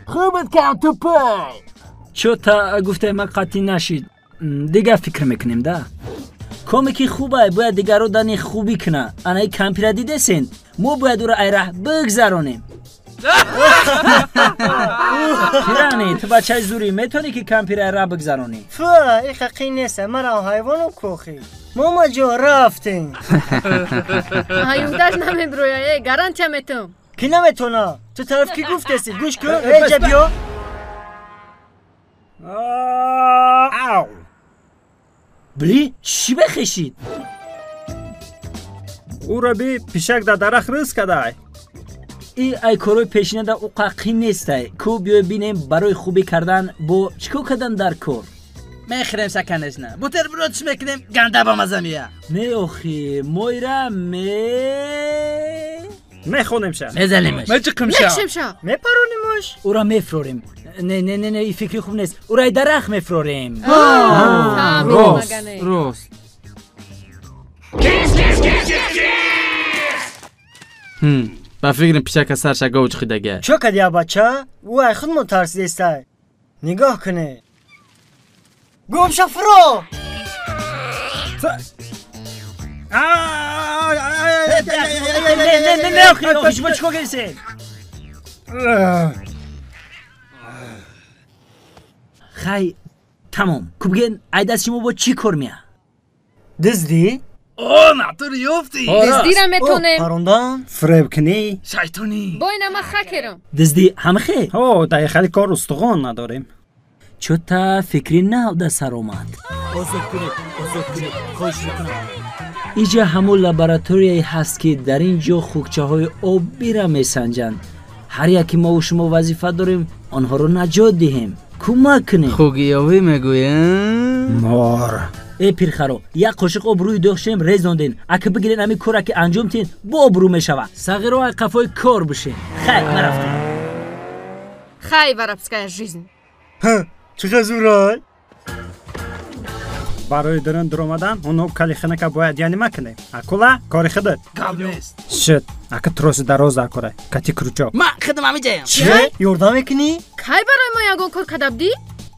Хубат кам тупой. Чё-то гуфтаи ман қатъӣ нашид. Дигар фикр мекунем да. Коме ки хубай бояд дигарро дани хубӣ куна. Анаи кампира дидесен? Мо бояд ӯро ай раҳ бигзаронем. Пирани, ту бачаи зурӣ, метавонӣ ки кампира ай раҳ бигзаронӣ? Фу, и қақӣ нест, марам ҳайвону кохӣ. Момаҷо рафтем. Аюдаш намеброя, э, гарантия метам. Ки наметона? Ту тараф ки гуфтеси? Гӯш кун, эҷа биё. Ау! Бли, чӣ бехешид? Ӯро би пишак дар дарахт рис кадай. И ай корҳои пешинада ӯ қақӣ нестай. Ку биёй бинем барои хубӣ кардан бо чӣ кор кардан дар кор? Мехӯрем са, конечно. Бутерброд чӣ мекунем, ганда ба маза мея. Не охи, моира ме Мехонемша. Мезанемаш. Меҷиқимша. Мекшемша. Мепаронимаш. Ӯра мефрорем. Не, не, не, не, и фикри хуб нест. Ӯра ай дарахт мефрорем. Рост, рост. Ба фикрам пишака сарша гов чиқидага. Чо кадия бача? Ӯ ай худмо тарсидестай. Нигоҳ кунед. Гумша фуро! Не, не, не, не, охи, охи, шумо чӣ кор кардисен? Хай, тамом. Ку бигӯен, ай даст шумо бо чӣ кор мея? Дуздӣ? О, натур ёфтӣ. Дуздира метонем. Парондан? Фиребкунӣ? Шайтонӣ. Бойна ма хакерам. Дуздӣ ҳамхе? Ҳо, дар хеле кор устухон надорем. Чё-то фикри нав да сар омад. Озод кунед, озод кунед, хоҳиш мекунам. Иҷа ҳамон лабораторияе ҳаст, ки дар ин ҷо хукчаҳои оббира месанҷанд. Ҳар яке мову шумо вазифа дорем онҳоро наҷот диҳем, кӯмак кунем. Хугиёвӣ мегӯям. Мор. Э пирхаро, як қошиқ об рӯи дохшем резонден. Ака бигирен ҳамин кора ки анҷом тиҳен, бо обрӯ мешавад. Сағиро ай қафои кор бишен. Хай, ма рафтем. Хай, воровская жизнь. Чӣ хазурай? Барои дурун дуромадан онҳо калихинака бояд янима кунем. Акула, кори худат. Гап нест. Шит, ака троси дароз дар кора. Кати крючок. Ма хидм ҳамиҷаям. Чӣ? Ёрдам мекунӣ? Кай барои мо ягон кор карда будӣ?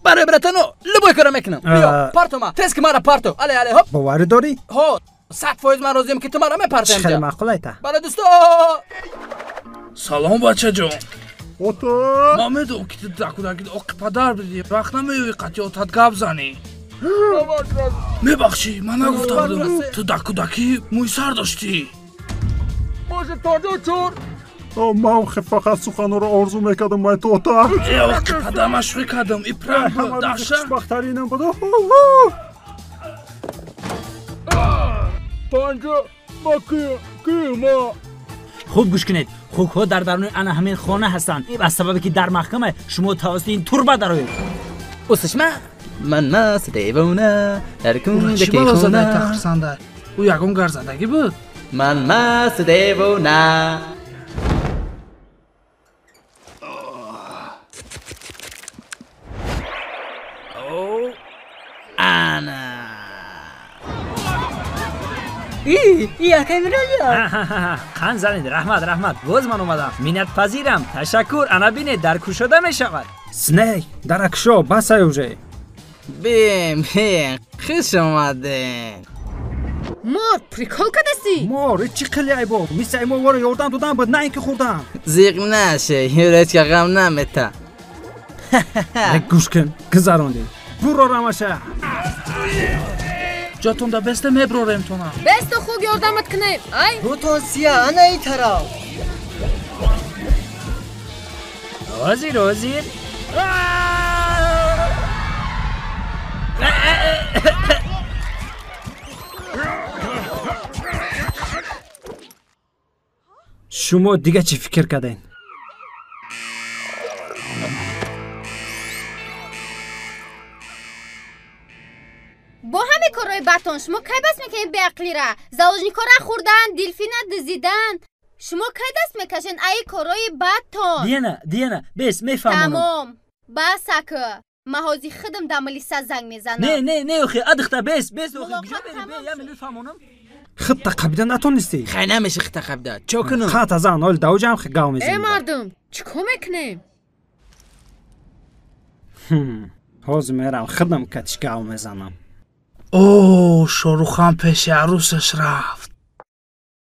Барои братано любой кора мекунам. Биё, парто ма. Тез ки мара парто. Але, але, хоп. Боварӣ дорӣ? Ҳо, 100% ман розиям ки ту мара мепартоям. Хеле маъқул айта. Барои дӯсто. Салом, бачаҷон. Ото. Ман медонам ки ту дар кӯдакӣ оқи падар будӣ. Вақт намеёӣ қатъи отат гап занӣ. Мебахшӣ, ман нагуфта будам. Ту дар кӯдакӣ мӯи сар доштӣ. Ман фақат суханҳоро орзу мекардам, май тота. Э, оқи падар, ман шӯхӣ кардам. И пранк буд, даҳша. Хушбахттаринам буд. Хуб гӯш кунед. Хукҳо дар даруни ана ҳамин хона ҳастанд. Аз сабабе ки дар маҳкама шумо тавассути ин турба дароед. Усишма? Ман маст девона дар Чӣ кунҷаки бало задаи хона. тахирсанда? Ӯ ягон гарзадагӣ буд? Ман маст девона. Ана. И, и акай Миралия. Қанд занед, раҳмат, раҳмат. Боз ман омадам. Миннатпазирам. Ташаккур. Ана бинед, дар кушода мешавад. Снейк, даракшо, басай уже. Бим, бим, хуш омадем. Мор, прикол кардасӣ? Мор, чӣ қили айбо? Мисли мо воро ёрдам додан буд, на ин ки хӯрдан. Зиқ наше, юречка ғам намета. Гӯш кун, гузарондӣ. Буро рамаша. Ҷотон да беста меброрем тона. Бесту хуг ёрдамат кунем. Ай? Рӯтон сия, ана ин тараф. Ҳозир, ҳозир. Шумо дига чӣ фикр кардем? Бо ҳаме корҳои бадтон шумо кай бас мекунед беақлира? Заложникора хӯрдан, делфина дузидан. Шумо кай даст мекашед аи корҳои бадтон? Диана, Диана, бес, мефаҳмонам. Тамом, бас ака. Ман ҳозир худам дар милиса занг мезанам. Не, не, не, охи, адихта, бес, бес, охи, Мулоқот куҷо берем? тамом Бе, я шуд. минут фаҳмонам. Худта қабида натонистӣ. Хай намеши хита қабида. Чо кунам? Қата зан, оли давҷам гав Э мезанӣ. мардум, чӣ кор мекунем? Ҳозир мерам, худам катиш гав мезанам. О, Шорухан пеши арӯсаш рафт.